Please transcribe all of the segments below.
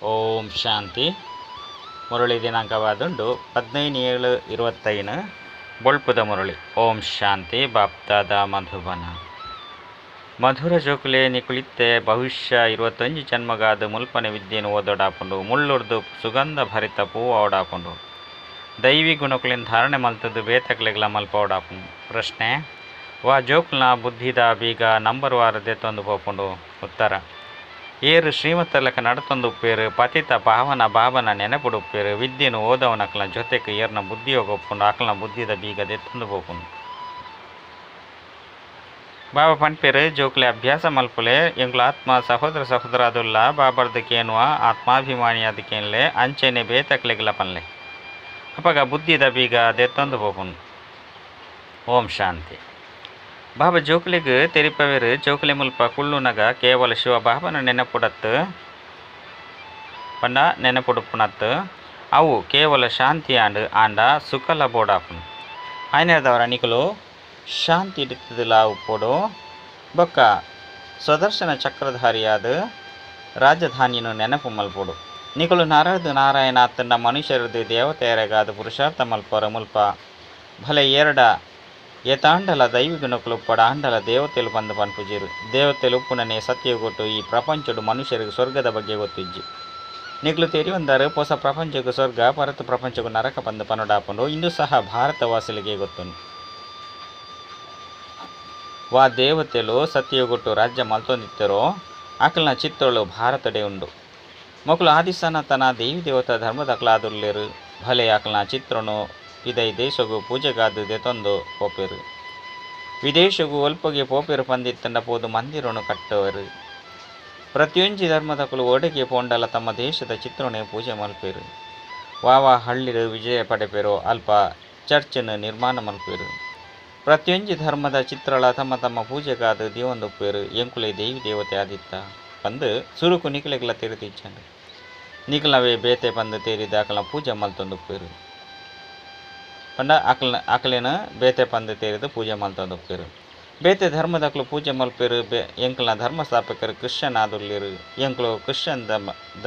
ಓಂ ಶಾಂತಿ. ಮುರಳಿ ದಿನಾಂಕವಾದುಂಡು 15/7/25. ಬೊಳ್ಪುದ ಮುರಳಿ. ಓಂ ಶಾಂತಿ. ಬಾಪ್ದಾದ ಮಧುಬನ. ಮಧುರ ಜೋಕುಲೆ ನಿಕುಳಿತ್ತೆ ಭವಿಷ್ಯ 21 ಜನ್ಮಗಾದ ಮುಲ್ಪನೆ ವಿದ್ಯೆನು ಓದೋಡಾಪುಂಡು. ಮುಳ್ಳುರ್ದು ಸುಗಂಧ ಭರಿತ ಪೂವಾಡಾಪುಂಡು. ದೈವಿ ಗುಣಕುಲಿನ ಧಾರಣೆ ಮಲ್ತದ್ದು ಬೇತಕ್ಲೆಗ್ಲ ಮಲ್ಪೋಡಾಪುಂಡು. ಪ್ರಶ್ನೆ: ವಾ ಜೋಕ್ಲನ ಬುದ್ಧಿದ ಬೀಗ ನಂಬರ್ ವಾರ ದೆತ್ತೊಂದು ಪೋಪುಂಡು? ಉತ್ತರ: ಏರು ಶ್ರೀಮಂತರ್ಲಕ ನಡತೊಂದು ಉಪ್ಪೇರು, ಪತಿತ ಪಾವನ ಬಾಬನ ನೆನಪುಡು ಉಪ್ಪೇರು, ವಿದ್ಯೆನು ಓದವನಕ್ಲನ ಜೊತೆಗೆ ಏರ್ನ ಬುದ್ಧಿಯೋಗ ಉಪ್ಪುಂಡು, ಆಕಲ್ನ ಬುದ್ಧಿದ ಬೀಗ ದೆತ್ತೊಂದು ಪೋಪುಂಡು. ಬಾಬಾ ಪನ್ಪೇರು ಜೋಕ್ಲೆ ಅಭ್ಯಾಸ ಮಲ್ಪುಲೆ, ಎಂಕ್ಲ ಆತ್ಮ ಸಹೋದರ ಸಹೋದರ ಅದುಲ್ಲ, ಬಾಬರ್ದ ಕೇನುವ ಆತ್ಮಾಭಿಮಾನಿ ಅದಕ್ಕೇನ್ಲೆ ಅಂಚೆನೆ ಬೇತಕ್ಲೆಗ್ಲ ಪನ್ಲೆ, ಅಪಗ ಬುದ್ಧಿದ ಬೀಗ ದೆತ್ತೊಂದು ಪೋಪುಂಡು. ಓಂ ಶಾಂತಿ. ಬಾಬಾ ಜೋಕುಲೆಗ್ ತೆರಿಪವೇರು ಜೋಕುಲೆ ಮುಲ್ಪ ಕುಳ್ಳುನಗ ಕೇವಲ ಶಿವ ಬಾಬನ ನೆನಪುಡತ್ತು ಪಂಡ ನೆನಪುಡುಪ್ಪುನತ್ತು ಅವು ಕೇವಲ ಶಾಂತಿ ಆಂಡ್ ಆಂಡ ಸುಖಲ ಬೋಡಾಪುಂಡು. ಆಯ್ನದವರ ನಿಕುಲು ಶಾಂತಿ ಇಡುತ್ತದಲ ಉಪ್ಪೊಡು. ಬೊಕ್ಕ ಸ್ವದರ್ಶನ ಚಕ್ರಧಾರಿಯಾದ ರಾಜಧಾನಿಯನ್ನು ನೆನಪು ಮಲ್ಪೊಡು. ನಿಕುಲು ನರದು ನಾರಾಯಣ ಅತ್ತಂಡ ಮನುಷ್ಯರದು ದೇವತೆಯರೆಗಾದ ಪುರುಷಾರ್ಥ ಮಲ್ಪರ ಮುಲ್ಪ ಭಲೆ ಎರಡ ಏತಾಂಡಲ ದೈವಿಗುಣಕುಲು ಉಪ್ಪಡ ಆಂಡಲ ದೇವತೆಲು ಬಂದು ಪನ್ಪುಜೀರು. ದೇವತೆಲು ಉಪ್ಪುನನೆ ಸತ್ಯಗೊಟ್ಟು ಈ ಪ್ರಪಂಚಡು ಮನುಷ್ಯರಿಗೆ ಸ್ವರ್ಗದ ಬಗ್ಗೆ ಗೊತ್ತಿಜ್ಜಿ. ನಿಕುಲು ತೆರಿಯೊಂದಾರು ಹೊಸ ಪ್ರಪಂಚಕ್ಕೂ ಸ್ವರ್ಗ ಪರತು ಪ್ರಪಂಚಕ್ಕೂ ನರಕ ಬಂದು ಪನೊಡಾಪುಂಡು. ಇಂದು ಸಹ ಭಾರತವಾಸಿಲಿಗೆ ಗೊತ್ತುಂಡು. ವಾ ದೇವತೆಲು ಸತ್ಯಗೊಟ್ಟು ರಾಜ್ಯ ಮಲ್ತೊಂದಿತ್ತರೋ ಆಕಲ್ನ ಚಿತ್ತೋಳು ಭಾರತಡೆ ಉಂಡು. ಮೊಕಲು ಆದಿಸನಾತನ ದೇವಿ ದೇವತಾ ಧರ್ಮದಕ್ಲಾದುಲ್ಲೇರು. ಭಲೆ ಆಕಲ್ನ ಚಿತ್ರನು ಪಿದೈ ದೇಶಗು ಪೂಜೆಗಾದು ದೆತೊಂದು ಪೋಪೆರು. ವಿದೇಶಗು ಒಲ್ಪಗೆ ಪೋಪೆರು ಪಂದಿತ್ತಂಡ ಪೋದು ಮಂದಿರನು ಕಟ್ಟವರು. ಪ್ರತಿಯೊಂಜಿ ಧರ್ಮದಕುಲು ಓಡೆಗೆ ಪೋಂಡಲ ತಮ್ಮ ದೇಶದ ಚಿತ್ರನೇ ಪೂಜೆ ಮಲ್ಪೇರು. ವಾವಾ ಹಳ್ಳಿರು ವಿಜಯ ಪಡೆಪೇರು ಅಲ್ಪ ಚರ್ಚನ್ನು ನಿರ್ಮಾಣ ಮಲ್ಪೇರು. ಪ್ರತಿಯೊಂಜಿ ಧರ್ಮದ ಚಿತ್ರಳ ತಮ್ಮ ತಮ್ಮ ಪೂಜೆಗಾದು ದೇವೊಂದುಪ್ಪೇರು. ಎಂಕುಲೆ ದೇವಿ ದೇವತೆ ಆದಿತ್ತ ಪಂದು ಸುರುಕು ನಿಕಲೆಗ್ಲ ತೆರಿದಿಚ್ಚಂಡು. ನಿಕಲವೇ ಬೇತೆ ಪಂದು ತೇರಿದ ಆಕಲ್ನ ಪೂಜೆ ಮಲ್ತೊಂದುಪ್ಪೇರು. ಪಂಡ ಆಕಲ್ನ ಆಕಲೇನ ಬೇತೆ ಪಂದು ತೇರಿದು ಪೂಜೆ ಮಲ್ತೊಂದುಪ್ಪೇರು. ಬೇತೆ ಧರ್ಮದಕ್ಲು ಪೂಜೆ ಮಲ್ಪೇರು. ಎಂಕಲ್ನ ಧರ್ಮ ಸ್ಥಾಪಕರು ಕ್ರಿಶ್ಚಿಯನ್ ಆದುಲ್ಲೇರು. ಎಂಕುಲು ಕ್ರಿಶ್ಚಿಯನ್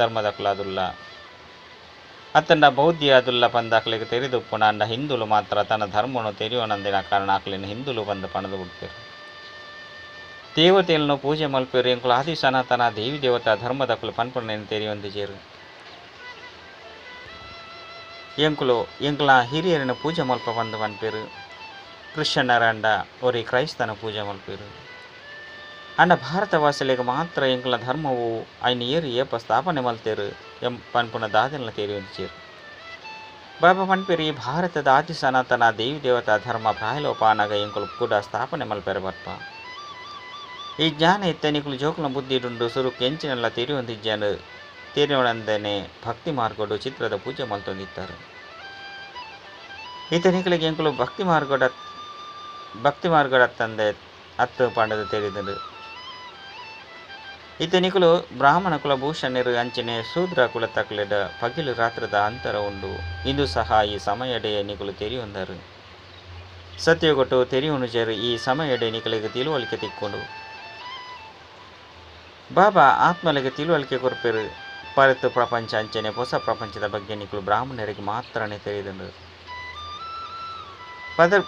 ಧರ್ಮದಕ್ಲಾದುಲ್ಲ ಅತ್ತಂಡ ಬೌದ್ಧಿ ಆದುಲ್ಲ ಪಂದ ಆಕಲಿಗೆ ತೆರಿದುಪ್ಪುನ. ಅಂಡ ಹಿಂದೂಲು ಮಾತ್ರ ತನ್ನ ಧರ್ಮವನ್ನು ತೆರಿಯೋನಂದಿನ ಕಾರಣ ಆಕಲಿನ ಹಿಂದೂಲು ಬಂದು ಪಣದು ಬಿಡ್ತೇರು. ದೇವತೆಯನ್ನು ಪೂಜೆ ಮಲ್ಪೇರು. ಎಂಕುಲು ಆದಿ ಸನಾತನ ದೇವಿ ದೇವತಾ ಧರ್ಮದಕ್ಲು ಪನ್ಪುನ ತೆರಿಯೊಂದಿಜೇರು. ಎಂಕುಲು ಎಂಕುಲ ಹಿರಿಯರನ್ನು ಪೂಜೆ ಮಲ್ಪ ಬಂದು ಪನ್ಪೇರು. ಕ್ರಿಶ್ಚಿಯನ್ನರ ಅಂಡ ಒರಿ ಕ್ರೈಸ್ತನ ಪೂಜೆ ಮಲ್ಪೇರು. ಅಂಡ ಭಾರತವಾಸಿಲಿಗೆ ಮಾತ್ರ ಎಂಕುಲ ಧರ್ಮವು ಐನ ಏರು ಏಪ ಸ್ಥಾಪನೆ ಮಲ್ತೇರು ಎಂ ಪನ್ಪುನ ದಾದೆಲ್ಲ ತೆರಿಯೊಂದಿಜೇರು. ಬಾಬಾ ಪನ್ಪೇರು ಈ ಭಾರತದ ಆದಿ ಸನಾತನ ದೇವಿ ದೇವತಾ ಧರ್ಮ ಪ್ರಾಯಲೋಪಾನಗ ಎಂಕುಲು ಕೂಡ ಸ್ಥಾಪನೆ ಮಲ್ಪೇರು ಬರ್ಪ. ಈ ಜ್ಞಾನ ಇತ್ತ ನಿಕುಲು ಜೋಕುಲ ಬುದ್ಧಿಡುಂಡು. ಸುರುಕು ಎಂಚಿನೆಲ್ಲ ತೆರಿಯೊಂದಿಜ್ಜಾನು ತೆರಿಯೋಣಂದನೆ ಭಕ್ತಿ ಮಾರ್ಗಡು ಚಿತ್ರದ ಪೂಜೆ ಮಲ್ತೊಂದಿತ್ತಾರೆ. ಈತ ನಿಕಲಿಗೆ ಎಂಕುಲು ಭಕ್ತಿ ಮಾರ್ಗಡತ್ತಂದೆ ಅತ್ತು ಪಂಡದ ತೆರಿದರು. ಈತ ನಿಕುಲು ಬ್ರಾಹ್ಮಣ ಕುಲಭೂಷಣರು ಅಂಚನೆ ಶೂದ್ರ ಕುಲತಕ್ಲೆಡ ಪಗಿಲು ರಾತ್ರದ ಅಂತರ ಉಂಡು. ಇಂದು ಸಹ ಈ ಸಮಯಡೆ ನಿಕುಲು ತೆರಿಯೊಂದರು. ಸತ್ಯಗೊಟ್ಟು ತೆರಿಯುಣುಜರು ಈ ಸಮಯಡೆ ನಿಕಲಿಗೆ ತಿಳುವಳಿಕೆ ತಿಕ್ಕೊಂಡು. ಬಾಬಾ ಆತ್ಮಲಿಗೆ ತಿಳುವಳಿಕೆ ಕೊರ್ಪೇರು. ಪರತು ಪ್ರಪಂಚ ಅಂಚನೆ ಹೊಸ ಪ್ರಪಂಚದ ಬಗ್ಗೆ ನಿಕುಲು ಬ್ರಾಹ್ಮಣರಿಗೆ ಮಾತ್ರನೇ ತಿಳಿದಂಡು.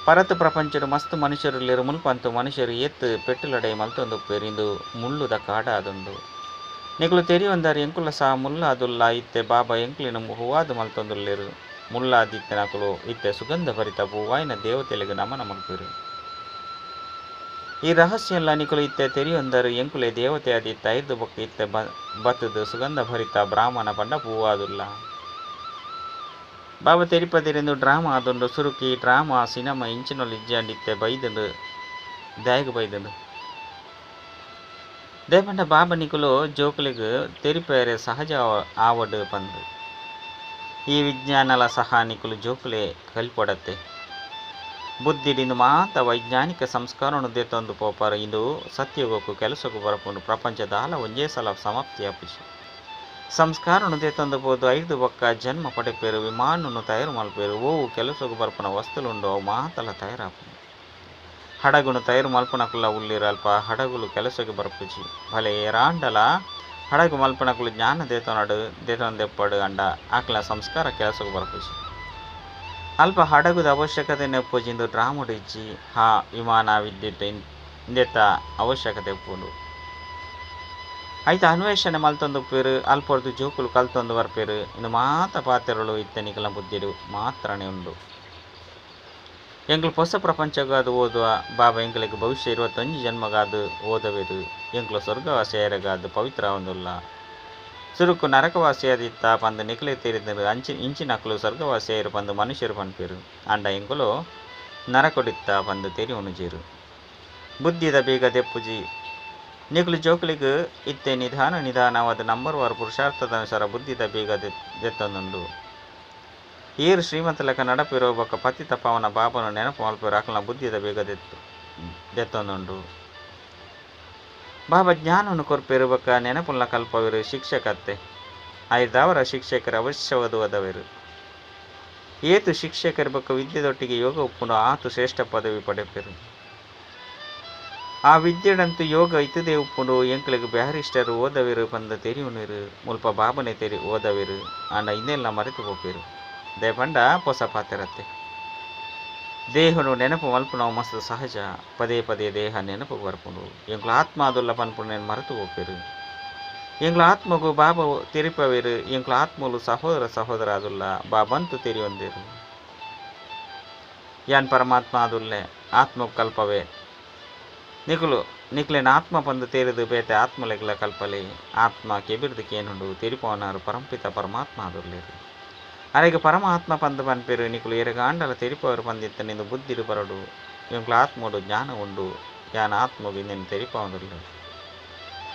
ಪರತು ಪ್ರಪಂಚಡು ಮಸ್ತ್ ಮನುಷ್ಯರು ಮುಲ್ಪಂತು ಮನುಷ್ಯರು ಏತ್ತು ಪೆಟ್ಟುಲಡೆ ಮಲ್ತೊಂದುಪ್ಪೇರು. ಇಂದು ಮುಳ್ಳುದ ಕಾಡ ಅದುಂಡು. ನಿಕುಲು ತೆರಿಯೊಂದಾರು ಎಂಕುಲ ಸಹ ಮುಲ್ಲಾದುಲ್ಲ. ಇತ್ತೆ ಬಾಬಾ ಎಂಕುಲಿನ ಹೂವಾದು ಮಲ್ತೊಂದುಲ್ಲೇರು. ಮುಲ್ಲಾದಿತ್ತನಕುಲು ಇತ್ತೆ ಸುಗಂಧ ಭರಿತ ಹೂವಾಯಿನ ದೇವತೆಲಿಗೆ ನಮನ ಮಲ್ಪೇರು. ಈ ರಹಸ್ಯ ಎಲ್ಲ ನಿಕುಲು ಇತ್ತೆ ತೆರಿಯೊಂದರು. ಎಂಕುಲೆ ದೇವತೆ ಆದಿತ್ತ ಐದು ಬೊಕ್ಕ ಇತ್ತೆ ಬತ್ತದು ಸುಗಂಧ ಭರಿತ ಬ್ರಾಹ್ಮಣ ಪಂಡ ಹೂವಾದುಲ್ಲ. ಬಾಬಾ ತೆರಿಪದಿರೆಂದು ಡ್ರಾಮಾ ಆದುಂಡು. ಸುರುಕಿ ಡ್ರಾಮಾ ಸಿನಿಮಾ ಇಂಚಿನೊಲು ಇಜ್ಜಾಂಡಿತ್ತೆ ಬೈದುಂಡು ದಾಯಗ ಬೈದುಂಡು. ದೇಪಂಡ ಬಾಬಾ ನಿಕುಲು ಜೋಕುಲಿಗ್ ತೆರಿಪೇರೆ ಸಹಜ ಆವಡು ಪಂದು. ಈ ವಿಜ್ಞಾನಲ ಸಹ ನಿಕುಲು ಜೋಕುಲೆ ಕಲ್ಪೊಡತ್ತೆ. ಬುದ್ಧಿಡಿಂದು ಮಾತ ವೈಜ್ಞಾನಿಕ ಸಂಸ್ಕಾರವನ್ನು ದೆತ್ತೊಂದು ಪೋಪಾರ. ಇಂದು ಸತ್ಯಗೋಕು ಕೆಲಸಕ್ಕೂ ಬರಪುಂಡು. ಪ್ರಪಂಚದ ಆಲ ಒಂಜೇ ಸಲ ಸಮಾಪ್ತಿ ಆಪುಜಿ. ಸಂಸ್ಕಾರವನ್ನು ದೆತ್ತೊಂದು ಪೋದು ಐದು ಬೊಕ್ಕ ಜನ್ಮ ಪಡೆಪೇರು. ವಿಮಾನನ್ನು ತಯಾರು ಮಲ್ಪೇರು. ಓವು ಕೆಲಸಕ್ಕೂ ಬರಪುನ ವಸ್ತುಲುಂಡು ಅವು ಮಾತಲ ತಯಾರಾಪುಂಡು. ಹಡಗುನು ತಯಾರು ಮಲ್ಪುನಕುಲ ಉಲ್ಲಿರು. ಅಲ್ಪ ಹಡಗುಲು ಕೆಲಸಕ್ಕೆ ಬರಪುಜಿ. ಭಲೆ ಏರಾಂಡಲ ಹಡಗು ಮಲ್ಪನಕುಲು ಜ್ಞಾನ ದೇತೊನಡು ದೇತೊಂದೆಪ್ಪಡು ಅಂಡ ಆಕಲ ಸಂಸ್ಕಾರ ಕೆಲಸಕ್ಕೆ ಬರ್ಪುಜಿ. ಅಲ್ಪ ಹಡಗುದ ಅವಶ್ಯಕತೆ ನೆಪ್ಪುಜಿಂದು ಡ್ರಾಮುಡು ಇಜ್ಜಿ. ಹಾ ವಿಮಾನ ವಿದ್ಯುತ್ ಇಂದೆತ್ತ ಅವಶ್ಯಕತೆ ಉಪ್ಪುಂಡು. ಐತ ಅನ್ವೇಷಣೆ ಮಲ್ತೊಂದುಪ್ಪೇರು ಅಲ್ಪೊರ್ದು ಜೋಕುಲು ಕಲ್ತೊಂದು ಬರ್ಪೇರು. ಇಂದು ಮಾತ ಪಾತೆರಳು ಇತ್ತೆ ನಿಕಲ ಬುದ್ಧಿಡು ಮಾತ್ರನೇ ಉಂಡು. ಎಂಕ್ಲು ಹೊಸ ಪ್ರಪಂಚಗಾದು ಓದುವ ಬಾಬಾ ಎಂಕ್ಲೆಗ್ ಭವಿಷ್ಯ 21 ಜನ್ಮಗಾದು ಓದವೇರು. ಎಂಕ್ಲು ಸ್ವರ್ಗವಾಸಿಯರಗಾದು ಪವಿತ್ರ ಆವೊಂದುಲ್ಲ. ಸುರುಕು ನರಕವಾಸಿಯಾದಿತ್ತ ಪಂದು ನಿಕಲೆ ತೀರಿದರು ಅಂಚಿ ಇಂಚಿನಕ್ಲು ಸ್ವರ್ಗವಾಸಿಯರು ಪಂದು ಮನುಷ್ಯರು ಪನ್ಪೇರು. ಅಂಡ ಎಂಕುಲು ನರಕೊಡಿತ್ತ ಪಂದು ತೆರಿಯುನುಜೇರು. ಬುದ್ಧಿದ ಬೇಗ ದೆಪ್ಪುಜಿ. ನಿಕುಲು ಜೋಕುಲಿಗ್ ಇತ್ತೆ ನಿಧಾನ ನಿಧಾನವಾದ ನಂಬರ್ ವಾರ್ ಪುರುಷಾರ್ಥದ ಅನುಸಾರ ಬುದ್ಧಿದ ಬೇಗ ದೆತ್ತೊಂದುಂಡು. ಏರು ಶ್ರೀಮಂತಲಕ ನಡಪಿರೋ ಬೊಕ್ಕ ಪತಿತ ಪಾವನ ಬಾಬನು ನೆನಪು ಮಲ್ಪಿರೋ ಅಕಲ್ನ ಬುದ್ಧಿದ ಬೇಗ ದೆತ್ತೊಂದುಂಡು. ಬಾಬಾ ಜ್ಞಾನವನ್ನು ಕೊರ್ಪೇರು ಬೊಕ್ಕ ನೆನಪುಲ್ಲ ಕಲ್ಪವೇರು ಶಿಕ್ಷಕತ್ತೆ. ಐದಾವರ ಶಿಕ್ಷಕರು ಅವಶ್ಯವಾದ ಓದವೇರು. ಏತು ಶಿಕ್ಷಕರು ಬೊಕ್ಕ ವಿದ್ಯೆದೊಟ್ಟಿಗೆ ಯೋಗ ಉಪ್ಪುಂಡು ಆತು ಶ್ರೇಷ್ಠ ಪದವಿ ಪಡೆಪೇರು. ಆ ವಿದ್ಯೆಡಂತೂ ಯೋಗ ಇತ್ತದೇ ಉಪ್ಪುಂಡು. ಎಂಕ್ಲೆಗ್ ಬ್ಯಾರಿಸ್ಟರ್ ಓದವೇರು ಪಂದ ತೆರಿಯುನೇರು. ಮುಲ್ಪ ಬಾಬನೆ ತೆರಿ ಓದವೇರು. ಆಂಡ ಇನ್ನೆಲ್ಲ ಮರೆತು ಪೋಪೇರು. ದೇಪಂಡ ಪೊಸ ಪಾತೆರತ್ತೆ. ದೇಹನು ನೆನಪು ಮಲ್ಪುನವು ಮಸ್ತ್ ಸಹಜ. ಪದೇ ಪದೇ ದೇಹ ನೆನಪು ಬರ್ಪುಂಡು. ಎಂಕ್ಲು ಆತ್ಮ ಅದುಲ್ಲ ಪನ್ಪುಂಡು ಮರೆತು ಪೋಪೇರು. ಎಂಕ್ಲು ಆತ್ಮಗು ಬಾಬಾ ತೆರಿಪವೇರು. ಎಂಕ್ಲು ಆತ್ಮಲು ಸಹೋದರ ಸಹೋದರ ಅದುಲ್ಲ ಬಾಬಂತು ತೆರಿಯೊಂದೇರು. ಯಾನ್ ಪರಮಾತ್ಮ ಅದುಲ್ಲೆ ಆತ್ಮಗ್ ಕಲ್ಪವೇ. ನಿಕುಲು ನಿಕ್ಲೆನ ಆತ್ಮ ಪಂದು ತೇರಿದು ಬೇತೆ ಆತ್ಮಲೆಗ್ಲ ಕಲ್ಪಲೆ. ಆತ್ಮ ಕೆಬಿರ್ದು ಕೇನುಂಡು ತೆರಿಪವನಾರು ಪರಂಪಿತ ಪರಮಾತ್ಮ ಅದುಲ್ಲೇರು. ಅರೆಗೆ ಪರಮಾತ್ಮ ಪಂದು ಪನ್ಪೇರು. ನಿಕುಲು ಎರೆಗಾಂಡಲ ತೆರಿಪವರು ಪಂದಿತ್ತ ನಿಂದು ಬುದ್ಧಿಡು ಬರಡು. ಎಂಕ್ಲು ಆತ್ಮಡು ಜ್ಞಾನ ಉಂಡು. ಯಾನ್ ಆತ್ಮಗು ಇನ್ನೇನು ತೆರಿಪವನುಲ್ಲೆ.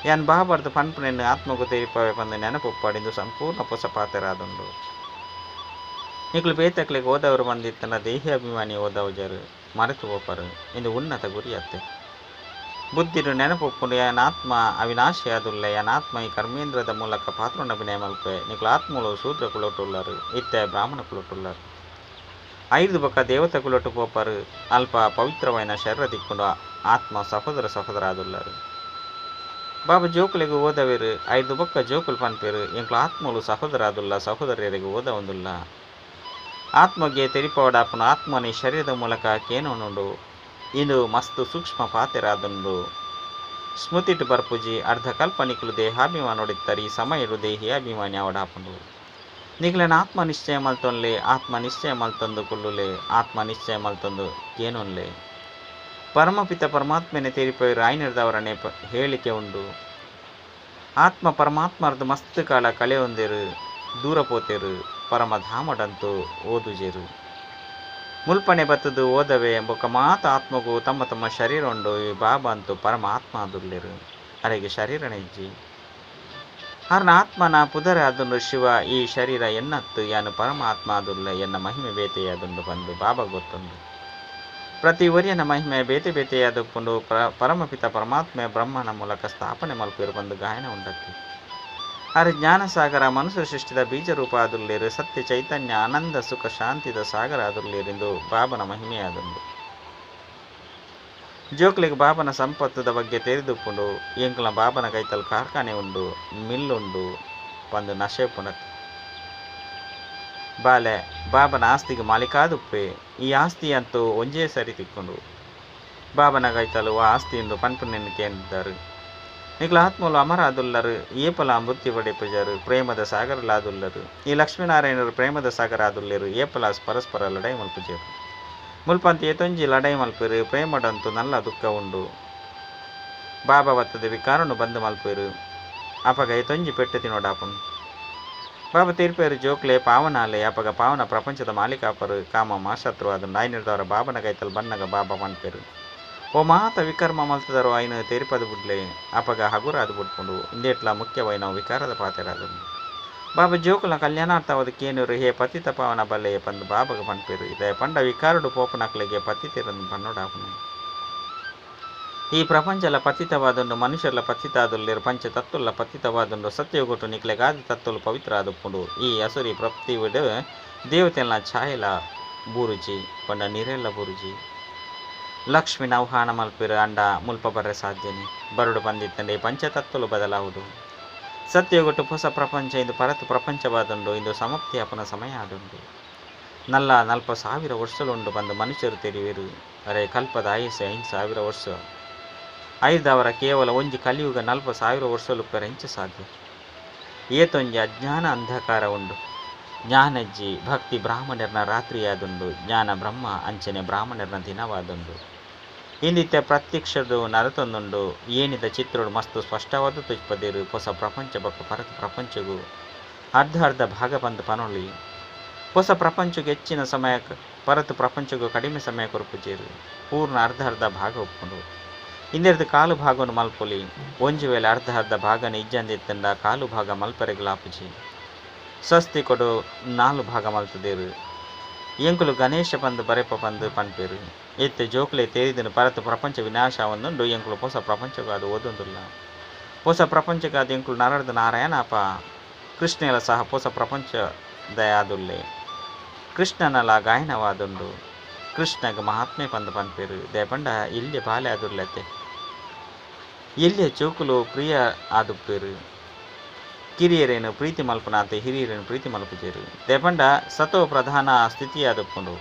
ಯಾನ್ ಬಾಬಾರ್ದು ಪನ್ಪುನೆನ್ನು ಆತ್ಮಗು ತೆರಿಪವೆ ಪಂದು ನೆನಪುಪ್ಪಾಡಿಂದು ಸಂಪೂರ್ಣ ಪೊಸ ಪಾತೆರಾದುಂಡು. ನಿಕುಲು ಬೇತಕ್ಲೆಗ್ ಓದವರು ಬಂದಿತ್ತನ ದೇಹಿ ಅಭಿಮಾನಿ ಓದವಜರು ಮರೆತು ಪೋಪರು. ಇಂದು ಉನ್ನತ ಗುರಿಯತ್ತೆ. ಬುದ್ಧಿಡು ನೆನಪುಪ್ಪುಂಡು. ಯಾನ್ ಆತ್ಮ ಅವಿನಾಶಿಯಾದುಲ್ಲೆ. ಯಾನ್ ಆತ್ಮ ಈ ಕರ್ಮೇಂದ್ರದ ಮೂಲಕ ಪಾತ್ರನ ಅಭಿನಯ ಮಲ್ಪೆ. ನಿಕುಲು ಆತ್ಮಲು ಶೂದ್ರ ಕುಲೊಟ್ಟುಲ್ಲರು. ಇತ್ತೆ ಬ್ರಾಹ್ಮಣ ಕುಲೊಟ್ಟುಲ್ಲರು. ಐದು ಬೊಕ್ಕ ದೇವತಾ ಕುಲೊಟ್ಟು ಪೋಪರು. ಅಲ್ಪ ಪವಿತ್ರವಾಯಿನ ಶರೀರ ದಿಕ್ಕುಂಡು. ಆತ್ಮ ಸಹೋದರ ಸಹೋದರ ಆದುಲ್ಲರು. ಬಾಬಾ ಜೋಕುಲೆಗ್ ಓದವೇರು. ಐದು ಬೊಕ್ಕ ಜೋಕುಲು ಪನ್ಪೇರು. ಎಂಕ್ಲು ಆತ್ಮಲು ಸಹೋದರ ಆದುಲ್ಲ. ಸಹೋದರರಿಗೆ ಓದವೊಂದುಲ್ಲ. ಆತ್ಮಗೆ ತೆರಿಪವಡಾಪುನ ಆತ್ಮನಿ ಶರೀರದ ಮೂಲಕ ಕೇನೋನುಂಡು. ಇಂದು ಮಸ್ತ್ ಸೂಕ್ಷ್ಮ ಪಾತೆರಾದುಂಡು. ಸ್ಮೃತಿಟ್ ಬರ್ಪುಜಿ. ಅರ್ಧ ಕಲ್ಪ ನಿಕುಲು ದೇಹಾಭಿಮಾನೊಡಿತ್ತರಿ. ಈ ಸಮಯಡು ದೇಹಿ ಅಭಿಮಾನಿ ಅವಡಾಪುಂಡು. ನಿಕ್ಲೆನ ಆತ್ಮ ನಿಶ್ಚಯ ಮಲ್ತೊನ್ಲೆ. ಆತ್ಮ ನಿಶ್ಚಯ ಮಲ್ತೊಂದು ಕುಳ್ಳುಲೆ. ಆತ್ಮ ನಿಶ್ಚಯ ಮಲ್ತೊಂದು ಕೇನೊನ್ಲೆ. ಪರಮಪಿತ ಪರಮಾತ್ಮನೆ ತೆರಿಪೇರು ಆಯ್ನಿರ್ದವರನೆ ಹೇಳಿಕೆ ಉಂಡು. ಆತ್ಮ ಪರಮಾತ್ಮರ್ದು ಮಸ್ತ್ ಕಾಲ ಕಳೆಯೊಂದೇರು. ದೂರ ಪೋತೇರು. ಪರಮಧಾಮಡಂತೂ ಓದುಜೇರು. ಮುಲ್ಪನೆ ಬತ್ತದು ಓದವೆ ಬೊಕ್ಕ ಮಾತ ಆತ್ಮಗು ತಮ್ಮ ತಮ್ಮ ಶರೀರ ಉಂಡು. ಈ ಬಾಬಾ ಅಂತೂ ಪರಮಾತ್ಮ ಆದುಲ್ಲೇರು. ಅರೆಗೆ ಶರೀರನೇ ಇಜ್ಜಿ. ಆರ್ನ ಆತ್ಮನ ಪುದರ ಆದುಂಡು ಶಿವ. ಈ ಶರೀರ ಎನ್ನತ್ತು ಯಾನು ಪರಮಾತ್ಮ ಆದುಲ್ಲ. ಎನ್ನ ಮಹಿಮೆ ಬೇತೆಯಾದುಂಡು ಬಂದು ಬಾಬಾ ಗೊತ್ತುಂಡು. ಪ್ರತಿ ಒರಿಯನ ಮಹಿಮೆ ಬೇತೆ ಬೇತೆಯಾದುಪ್ಪುಂಡು. ಪರಮಪಿತ ಪರಮಾತ್ಮ ಬ್ರಹ್ಮನ ಮೂಲಕ ಸ್ಥಾಪನೆ ಮಲ್ಪಿರು ಬಂದು ಗಾಯನ ಉಂಡತ್ತಿ. ಆರ್ ಜ್ಞಾನಸಾಗರ ಮನುಷ್ಯ ಸೃಷ್ಟಿದ ಬೀಜರೂಪ ಆದುಲ್ಲೇರು. ಸತ್ಯ ಚೈತನ್ಯ ಆನಂದ ಸುಖ ಶಾಂತಿದ ಸಾಗರ ಆದುಲ್ಲೇರೆಂದು ಬಾಬನ ಮಹಿಮೆಯಾದುಂಡು. ಜೋಕ್ಲೆಗ್ ಬಾಬನ ಸಂಪತ್ತದ ಬಗ್ಗೆ ತೆರಿದುಪ್ಪುಂಡು. ಎಂಕ್ಲ ಬಾಬನ ಕೈತಲ್ ಕಾರ್ಖಾನೆ ಉಂಡು, ಮಿಲ್ಲುಂಡು ಪಂದು ನಶೆ ಪುನತ್. ಬಾಲೆ ಬಾಬನ ಆಸ್ತಿಗೆ ಮಾಲೀಕಾದುಪ್ಪೆ. ಈ ಆಸ್ತಿ ಅಂತೂ ಒಂಜೇ ಸರಿ ತಿಕ್ಕೊಂಡು. ಬಾಬನ ಕೈತಲು ಆ ಆಸ್ತಿಯಿಂದ ಪನ್ಪುನೆನ್ನು ಕೇಂದಿದ್ದಾರೆ. ನಿಕ್ಲ ಆತ್ಮಲು ಅಮರ ಆದುಲ್ಲರು. ಏಪಲ ಮೃತ್ಯು ಪಡೆಪುಜರು. ಪ್ರೇಮದ ಸಾಗರಲಾದುಲ್ಲರು. ಈ ಲಕ್ಷ್ಮೀನಾರಾಯಣರು ಪ್ರೇಮದ ಸಾಗರ ಆದುಲ್ಲೇರು. ಏಪಲ ಪರಸ್ಪರ ಲಡಾಯಿ ಮಲ್ಪುಜರು. ಮುಲ್ಪಂತ ಏತೊಂಜಿ ಲಡಾಯಿ ಮಲ್ಪೇರು. ಪ್ರೇಮಡಂತೂ ನಲ್ಲ ದುಃಖ ಉಂಡು. ಬಾಬಾ ಬತ್ತದ ವಿಕಾರನು ಬಂದು ಮಲ್ಪೇರು. ಅಪಗ ಏತೊಂಜಿ ಪೆಟ್ಟು ತಿನ್ನೋಡಾಪುಂಡು. ಬಾಬಾ ತೀರ್ಪೇರು ಜೋಕ್ಲೆ ಪಾವನಾಲೆ. ಅಪಗ ಪಾವನ ಪ್ರಪಂಚದ ಮಾಲೀಕಾಪರು. ಕಾಮ ಮಾಶತ್ರು ಅದು ನಾಯ್ನಿರ್ದವರ ಬಾಬನ ಕೈತಲ್ ಬನ್ನಗ ಬಾಬಾ ಪನ್ಪೇರು. ಓ ಮಾತ ವಿಕರ್ಮ ಮಲ್ತದರು ಐನು ತೆರಿಪದು ಬುಡ್ಲೆ. ಅಪಗ ಹಗುರ ಅದು ಬುಡ್ಪುಂಡು. ಇಂದೇಟ್ಲ ಮುಖ್ಯವೈನ ವಿಕಾರದ ಪಾತೆರಾದುಂಡು. ಬಾಬಾ ಜೋಕುಲ ಕಲ್ಯಾಣಾರ್ಥವಾದ ಕೇನೂರು ಹೇ ಪತಿತ ಪಾವನ ಬಲ್ಲೆ ಪಂದು ಬಾಬಗ ಪನ್ಪೇರು. ಇದೇ ಪಂಡ ವಿಕಾರುಡು ಪೋಪನಕ್ಲೆಗೆ ಪತಿತೆರನ್ನು ಪನ್ನೋಡಾಪುನು. ಈ ಪ್ರಪಂಚಲ ಪತಿತವಾದುಂಡು. ಮನುಷ್ಯರ್ಲ ಪತಿತಾದುಲ್ಲೇರು. ಪಂಚತತ್ವಲ ಪತಿತವಾದುಂಡು. ಸತ್ಯಗೊಟ್ಟು ನಿಕ್ಲೆಗಾದಿ ತತ್ವಲು ಪವಿತ್ರ ಆದುಪ್ಪುಂಡು. ಈ ಅಸುರಿ ಪ್ರಪ್ತಿವಿಡು ದೇವತೆಲ್ಲ ಛಾಯಲ ಬೂರುಜಿ ಪಂಡ ನೀರೆಲ್ಲ ಬೂರುಜಿ. ಲಕ್ಷ್ಮಿ ಆಹ್ವಾನ ಮಲ್ಪಿರು ಅಂಡ ಮುಲ್ಪ ಬರ್ರೆ ಸಾಧ್ಯನೆ. ಬರುಡು ಬಂದಿತ್ತಂಡೆ ಪಂಚತತ್ವಲು ಬದಲಾವುದು. ಸತ್ಯಯುಗಟ್ಟು ಹೊಸ ಪ್ರಪಂಚ ಇಂದು ಪರತು ಪ್ರಪಂಚವಾದುಂಡು. ಇಂದು ಸಮಾಪ್ತಿ ಆಪನ ಸಮಯ ಆದುಂಡು. ನಲ್ಲ 40,000 ವರ್ಷಲುಂಡು ಬಂದು ಮನುಷ್ಯರು ತೆರಿವೆರು. ಅರೆ ಕಲ್ಪದ ಆಯಸ್ಸು 5,000 ವರ್ಷ. ಐದವರ ಕೇವಲ ಒಂಜಿ ಕಲಿಯುಗ 40,000 ವರ್ಷಲುಪ್ಪೆರ ಎಂಚ ಸಾಧ್ಯ? ಏತೊಂಜಿ ಅಜ್ಞಾನ ಅಂಧಕಾರ ಉಂಡು. ಜ್ಞಾನಜ್ಜಿ ಭಕ್ತಿ ಬ್ರಾಹ್ಮಣರ್ನ ರಾತ್ರಿಯಾದುಂಡು. ಜ್ಞಾನ ಬ್ರಹ್ಮ ಅಂಚನೆ ಬ್ರಾಹ್ಮಣರ್ನ ದಿನವಾದುಂಡು. ಇಂದಿತ್ಯ ಪ್ರತ್ಯಕ್ಷದು ನರತೊಂದುಂಡು. ಏನಿದ ಚಿತ್ರಡು ಮಸ್ತು ಸ್ಪಷ್ಟವಾದ ತುಚ್ಪದಿರು. ಹೊಸ ಪ್ರಪಂಚ ಬೊಕ್ಕ ಪರತ ಪ್ರಪಂಚಗೂ ಅರ್ಧ ಅರ್ಧ ಭಾಗ ಬಂದು ಪನೊಳಿ. ಹೊಸ ಪ್ರಪಂಚಕ್ಕೆ ಹೆಚ್ಚಿನ ಸಮಯ, ಪರತು ಪ್ರಪಂಚಗೂ ಕಡಿಮೆ ಸಮಯ ಕೊರಪುಜೇರು. ಪೂರ್ಣ ಅರ್ಧ ಅರ್ಧ ಭಾಗ ಒಪ್ಪುಂಡು. ಇಂದೆರ್ದು ಕಾಲು ಭಾಗವನ್ನು ಮಲ್ಪೊಲಿ. ಒಂಜಿ ವೇಳೆ ಅರ್ಧ ಅರ್ಧ ಭಾಗನ ಇಜ್ಜಂದಿತ್ತಂಡ ಕಾಲು ಭಾಗ ಮಲ್ಪರೆಗ್ಲಾಪುಜಿ. ಸ್ವಸ್ತಿ ಕೊಡು 4 ಭಾಗ ಮಲ್ತದೇರು. ಎಂಕುಲು ಗಣೇಶ ಪಂದು ಬರೆಪ ಪಂದು ಪನ್ಪೇರು. ಇತ್ತೆ ಜೋಕುಲೆ ತೇರಿದನು ಪರತು ಪ್ರಪಂಚ ವಿನಾಶ ಒಂದುಂಡು. ಎಂಕುಲು ಹೊಸ ಪ್ರಪಂಚಗಾದ ಓದೊಂದುಲ್ಲ. ಹೊಸ ಪ್ರಪಂಚಗಾದ ಎಂಕುಲು ನರರ್ದು ನಾರಾಯಣಪ್ಪ ಕೃಷ್ಣೆಲ ಸಹ ಹೊಸ ಪ್ರಪಂಚ ದಯಾದುಲ್ಲೆ. ಕೃಷ್ಣನಲ ಗಾಯನವಾದುಂಡು. ಕೃಷ್ಣಗ ಮಹಾತ್ಮೆ ಪಂದು ಪನ್ಪೇರು. ದೇಪಂಡ ಇಲ್ಲಿ ಬಾಲೆ ಆದುರ್ಲತೆ. ಎಲ್ಲಿಯ ಚೋಕುಲು ಪ್ರಿಯ ಆದುಪ್ಪೇರು. ಕಿರಿಯರೇನು ಪ್ರೀತಿ ಮಲ್ಪನಾತೆ ಹಿರಿಯರೇನು ಪ್ರೀತಿ ಮಲ್ಪುಜೇರು. ದೇಪಂಡ ಸತೋ ಪ್ರಧಾನ ಸ್ಥಿತಿಯಾದಪ್ಪುಂಡು.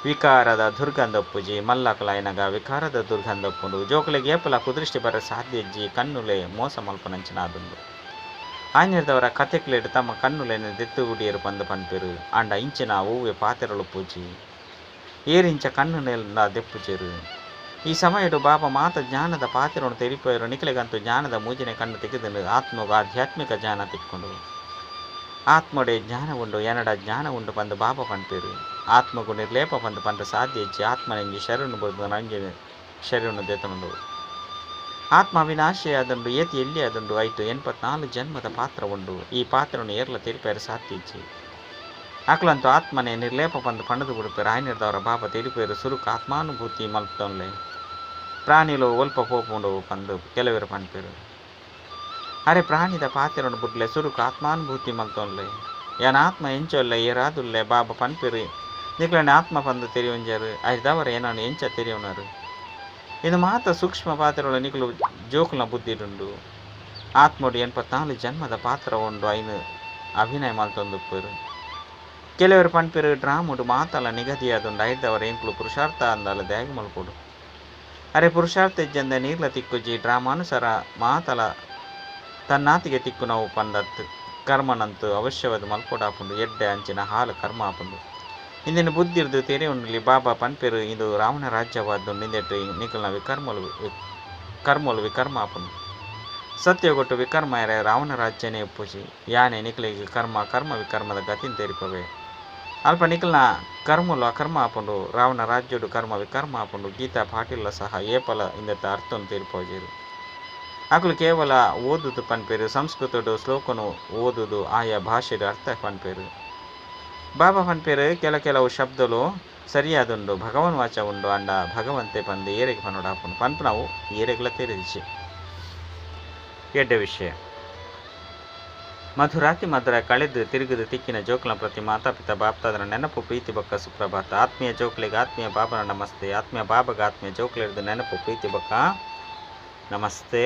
ವಿಕಾರದ ದುರ್ಗಂಧಪ್ಪುಜಿ ಮಲ್ಲಕಲಾಯನಗ ವಿಕಾರದ ದುರ್ಗಂಧಪ್ಪುಂಡು. ಜೋಕುಲೆಗೆ ಏಪಲ ಕುದೃಷ್ಟಿ ಬರ ಸಾಧ್ಯಜ್ಜಿ ಕಣ್ಣುಲೆ ಮೋಸ ಮಲ್ಪನಂಚಿನಾದುಂಡು. ಆಯ್ನಿರ್ದವರ ಕತೆಕ್ಲೇಟ್ ತಮ್ಮ ಕಣ್ಣುಲೆನ ದೆತ್ತು ಉಡಿಯರು ಪಂದು ಪನ್ಪೇರು. ಆಂಡ ಇಂಚಿನ ಹೂವೆ ಪಾತೆರಳು ಪೂಜಿ ಏರಿಂಚ ಕಣ್ಣು ನೆಲ ದೆಪ್ಪುಜೇರು. ಈ ಸಮಯಡು ಬಾಬಾ ಮಾತ ಜ್ಞಾನದ ಪಾತಿರನ್ನು ತೆರಿಪೋಯರು. ನಿಖಲೆಗಂತೂ ಜ್ಞಾನದ ಮೂಜಿನ ಕಣ್ಣು ತೆಗೆದು ಆತ್ಮಗ ಆಧ್ಯಾತ್ಮಿಕ ಜ್ಞಾನ ತಿಕ್ಕೊಂಡು ಆತ್ಮಡೆ ಜ್ಞಾನ ಉಂಡು ಎನಡ ಜ್ಞಾನ ಉಂಡು ಬಂದು ಬಾಬಾ ಪನ್ಪೇರು. ಆತ್ಮಗೂ ನಿರ್ಲೇಪ ಬಂದು ಪಂಡ ಸಾಧ್ಯ ಇಚ್ಚಿ ಆತ್ಮನೆಂಜಿ ಶರಣು ಬುಡ್ದು ನಂಜಿ ಶರಣು ದೇತನುಂಡು. ಆತ್ಮ ಅವಿನಾಶಿ ಆದುಂಡು. ಏತಿ ಎಲ್ಲಿ ಆದುಂಡು. ಆಯ್ತು 84 ಜನ್ಮದ ಪಾತ್ರ ಉಂಡು. ಈ ಪಾತ್ರವನ್ನು ಏರ್ಲ ತೆರಿಪೇರು ಸಾಧ್ಯ ಇಚ್ಚಿ. ಅಕ್ಲಂತೂ ಆತ್ಮನೆ ನಿರ್ಲೇಪ ಬಂದು ಪಂಡದು ಬಿಡುಪೇರು. ಆಯ್ನಿರ್ದವರ ಬಾಬಾ ತೆರಿಪೇರು. ಸುರುಕು ಆತ್ಮಾನುಭೂತಿ ಮಲ್ಪತೊನ್ಲೆ ಪ್ರಾಣಿಲು ಒಲ್ಪ ಪೋಪುಂಡು ಪಂದು ಕೆಲವರು ಪನ್ಪೇರು. ಅರೆ ಪ್ರಾಣಿದ ಪಾತ್ರವನ್ನು ಬುಡ್ಲೆ ಸುರುಕು ಆತ್ಮಾನುಭೂತಿ ಮಲ್ತೊನ್ಲೆ. ಯಾನ ಆತ್ಮ ಎಂಚೊಲ್ಲೆ ಏರಾದುಲ್ಲೆ ಬಾಬಾ ಪನ್ಪೇರು. ನಿಕ್ಲನೆ ಆತ್ಮ ಪಂದು ತೆರಿಯೊಂಜಾರು. ಐದವರ ಏನನ್ನು ಎಂಚ ತೆರಿಯೋನರು. ಇದು ಮಾತ್ರ ಸೂಕ್ಷ್ಮ ಪಾತ್ರಗಳು ನಿಕ್ಲು ಜೋಕುಲ ಬುದ್ಧಿಡುಂಡು. ಆತ್ಮಡು 84 ಜನ್ಮದ ಪಾತ್ರ ಉಂಡು. ಐನು ಅಭಿನಯ ಮಲ್ತೊಂದುಪ್ಪೇರು. ಕೆಲವರು ಪನ್ಪೇರು ಡ್ರಾಮುಡು ಮಾತಲ ನಿಗದಿಯಾದುಂಡು. ಐದವರ ಎಂಕ್ಲು ಪುರುಷಾರ್ಥ ಅಂದಲ ದ್ಯಾಗ ಮಲ್ಪೊಡು. ಅರೆ ಪುರುಷಾರ್ಥ ಇಜ್ಜಂದೆ ನೀರ್ಲ ತಿಕ್ಕುಜಿ. ಡ್ರಾಮಾನುಸಾರ ಮಾತಲ ತನ್ನಾತಿಗೆ ತಿಕ್ಕು ನಾವು ಪಂದತ್ತು ಕರ್ಮನಂತು ಅವಶ್ಯವಾದ ಮಲ್ಪೊಡಾಪುಂಡು. ಎಡ್ಡೆ ಅಂಚಿನ ಹಾಲು ಕರ್ಮ ಆಪುಂಡು. ಇಂದಿನ ಬುದ್ಧಿರ್ದು ತೆರೆ ಉಂಡಲಿ ಬಾಬಾ ಪನ್ಪೇರು. ಇದು ರಾವಣ ರಾಜ್ಯವಾದ್ದು. ನಿಂದೆಟ್ಟು ನಿಖಲ್ನ ವಿಕರ್ಮಲು ಕರ್ಮಲು ವಿಕರ್ಮ ಆಪುಂಡು. ಸತ್ಯಗೊಟ್ಟು ವಿಕರ್ಮ ಎರೆ ರಾವಣ ರಾಜ್ಯನೇ ಒಪ್ಪುಜಿ. ಯಾನೆ ನಿಖಲಿಗೆ ಕರ್ಮ ಕರ್ಮ ವಿಕರ್ಮದ ಗತಿನ ತೆರಿಪವೆ. ಅಲ್ಪ ನಿಖಲ್ನ ಕರ್ಮಲು ಅಕರ್ಮ ಆಪುಂಡು. ರಾವಣ ರಾಜ್ಯಡು ಕರ್ಮ ವಿಕರ್ಮ ಆಪುಂಡು. ಗೀತಾ ಪಾಟೀಲ ಸಹ ಏಪಲ ಇಂದೆತ್ತ ಅರ್ಥವನ್ನು ತೆರಿಪೋಜೇರು. ಅಕಲು ಕೇವಲ ಓದುದು ಪನ್ಪೇರು. ಸಂಸ್ಕೃತಡು ಶ್ಲೋಕನು ಓದುದು ಆಯಾ ಭಾಷೆಡು ಅರ್ಥ ಪನ್ಪೇರು. ಬಾಬಾ ಪನ್ಪೇರು ಕೆಲ ಕೆಲವು ಶಬ್ದಲು ಸರಿಯಾದುಂಡು. ಭಗವನ್ ವಾಚ ಉಂಡು. ಅಂಡ ಭಗವಂತೆ ಪಂದು ಏರೆಗೆ ಪನ್ನೋಡಾಪುಂಡು ಪನ್ಪು ನಾವು ಏರೆಗ್ಲ ತೆರಿದಿಸಿ. ಎಡ್ಡೆ ವಿಷಯ. ಮಧುರಾತಿ ಮಧುರ ಕಳೆದು ತಿರುಗಿದು ತಿಕ್ಕಿನ ಜೋಕ್ಲ ಪ್ರತಿ ಮಾತಾಪಿತ ಬಾಪ್ತಾದರ ನೆನಪು ಪ್ರೀತಿ ಬೊಕ್ಕ ಸುಪ್ರಭಾತ. ಆತ್ಮೀಯ ಜೋಕ್ಲಿಗೆ ಆತ್ಮೀಯ ಬಾಬನ ನಮಸ್ತೆ. ಆತ್ಮೀಯ ಬಾಬಗ ಆತ್ಮೀಯ ಜೋಕ್ಲಿರ್ದು ನೆನಪು ಪ್ರೀತಿ ಬೊಕ್ಕ ನಮಸ್ತೆ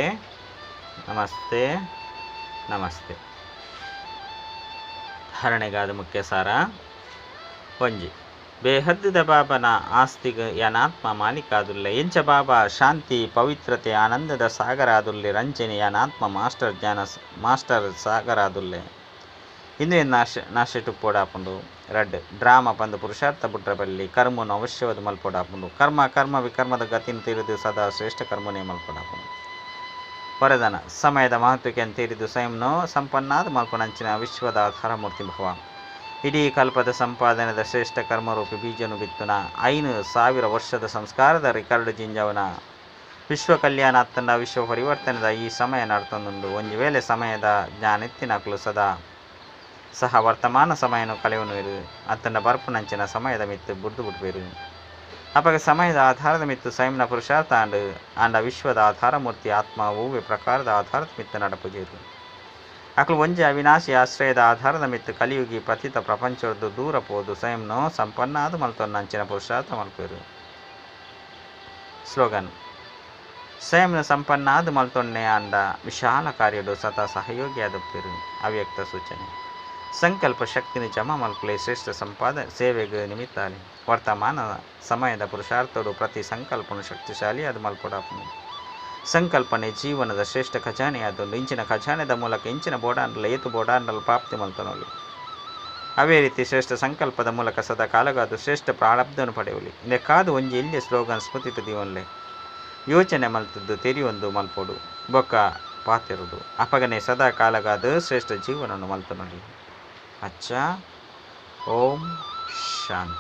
ನಮಸ್ತೆ ನಮಸ್ತೆ. ಧಾರಣೆಗಾದ ಮುಖ್ಯ ಸಾರ. ಒಂಜಿ ಬೇಹದ್ದುದ ಬಾಬನ ಆಸ್ತಿಗ ಯಾನಾತ್ಮ ಮಾಲೀಕಾದುಲ್ಲೆ. ಎಂಚ ಬಾಬಾ ಶಾಂತಿ ಪವಿತ್ರತೆ ಆನಂದದ ಸಾಗರಾದುಲ್ಲೆ. ರಂಜನೆ ಯಾನಾತ್ಮ ಮಾಸ್ಟರ್ ಜ್ಞಾನ ಮಾಸ್ಟರ್ ಸಾಗರಾದುಲ್ಲೆ. ಇಂದು ನಾಶೆಟು ಪೋಡಾಪುಂಡು. ರಡ್ ಡ್ರಾಮ ಪಂದು ಪುರುಷಾರ್ಥ ಬುಡ್ರ ಬಲ್ಲಿ. ಕರ್ಮನು ಅವಶ್ಯವಾದ ಮಲ್ಪೊಡಾಪುಂಡು. ಕರ್ಮ ಕರ್ಮ ವಿಕರ್ಮದ ಗತಿನ ತಿಳಿದು ಸದಾ ಶ್ರೇಷ್ಠ ಕರ್ಮನೇ ಮಲ್ಪೊಡಾಪುಂಡು. ವರದಾನ ಸಮಯದ ಮಹತ್ವಕ್ಕೆ ತಿಳಿದು ಸ್ವಯಂನು ಸಂಪನ್ನಾದ ಮಲ್ಪನಂಚಿನ ವಿಶ್ವದ ಆಧಾರಮೂರ್ತಿ ಭವ. ಇಡೀ ಕಲ್ಪದ ಸಂಪಾದನೆದ ಶ್ರೇಷ್ಠ ಕರ್ಮರೂಪಿ ಬೀಜನು ಬಿತ್ತುನ 5,000 ವರ್ಷದ ಸಂಸ್ಕಾರದ ರಿಕಾರ್ಡ್ ಜಿಂಜವನ ವಿಶ್ವ ಕಲ್ಯಾಣ ಅತ್ತಂಡ ವಿಶ್ವ ಪರಿವರ್ತನೆದ ಈ ಸಮಯ ನಡ್ತೊಂದುಂಡು. ಒಂಜಿ ವೇಳೆ ಸಮಯದ ಜ್ಞಾನೆತ್ತಿನಕಲು ಸದಾ ಸಹ ವರ್ತಮಾನ ಸಮಯನು ಕಳೆಯುವನು ಅತ್ತಂಡ ಬರ್ಪುನಂಚಿನ ಸಮಯದ ಮಿತ್ತು ಬುಡ್ದು ಬಿಡ್ಬೇರು. ಅಪಗ ಸಮಯದ ಆಧಾರದ ಮಿತ್ತು ಸ್ವಯಂನ ಪುರುಷಾರ್ಥ ಆಂಡ್ ಆಂಡ ವಿಶ್ವದ ಆಧಾರಮೂರ್ತಿ ಆತ್ಮ ಹೂವೆ ಪ್ರಕಾರದ ಆಧಾರದ ಮಿತ್ತು ನಡಪುಜೇರು. ಅಕಲು ಒಂಜಿ ಅವಿನಾಶಿ ಆಶ್ರಯದ ಆಧಾರದ ಮಿತ್ತು ಕಲಿಯುಗಿ ಪತಿತ ಪ್ರಪಂಚದ್ದು ದೂರ ಪೋದು ಸ್ವಯಂನು ಸಂಪನ್ನಾದ ಮಲ್ತೊನ್ನಂಚಿನ ಪುರುಷಾರ್ಥ ಮಲ್ಪೇರು. ಸ್ಲೋಗನ್: ಸ್ವಯಂನ ಸಂಪನ್ನಾದ ಮಲ್ತೊನ್ನೆ ಆಂಡ ವಿಶಾಲ ಕಾರ್ಯಡು ಸದಾ ಸಹಯೋಗಿಯಾದಪ್ಪೇರು. ಅವ್ಯಕ್ತ ಸೂಚನೆ. ಸಂಕಲ್ಪ ಶಕ್ತಿನ ಜಮಾ ಮಲ್ಪಲೆ ಶ್ರೇಷ್ಠ ಸಂಪಾದ ಸೇವೆಗೆ ನಿಮಿತ್ತಾಲೆ. ವರ್ತಮಾನ ಸಮಯದ ಪುರುಷಾರ್ಥಡು ಪ್ರತಿ ಸಂಕಲ್ಪನು ಶಕ್ತಿಶಾಲಿಯಾದ ಮಲ್ಪೊಡಾಪುನು. ಸಂಕಲ್ಪನೆ ಜೀವನದ ಶ್ರೇಷ್ಠ ಖಜಾನೆಯಾದುಂಡು. ಇಂಚಿನ ಖಜಾನೆದ ಮೂಲಕ ಇಂಚಿನ ಬೋಡಾಂಡಲ ಏತು ಬೋಡಾಂಡಲ ಪ್ರಾಪ್ತಿ ಮಲ್ತೊನೊಲಿ. ಅವೇ ರೀತಿ ಶ್ರೇಷ್ಠ ಸಂಕಲ್ಪದ ಮೂಲಕ ಸದಾ ಕಾಲಗಾದು ಶ್ರೇಷ್ಠ ಪ್ರಾರಬ್ಧವನ್ನು ಪಡೆಯಲಿ. ಇಂದೆಕಾದು ಒಂಜಿ ಎಲ್ಯ ಸ್ಲೋಗನ್ ಸ್ಮೃತಿಟ್ ದೀವೊನ್ಲೆ. ಯೋಚನೆ ಮಲ್ತದ್ದು ತೆರಿಯೊಂದು ಮಲ್ಪೊಡು ಬೊಕ್ಕ ಪಾತೆರೊಡು. ಅಪಗನೆ ಸದಾ ಕಾಲಗಾದು ಶ್ರೇಷ್ಠ ಜೀವನವನ್ನು ಮಲ್ತೊನೊಲಿ. ಅಚ್ಚಾ, ಓಂ ಶಾಂತಿ.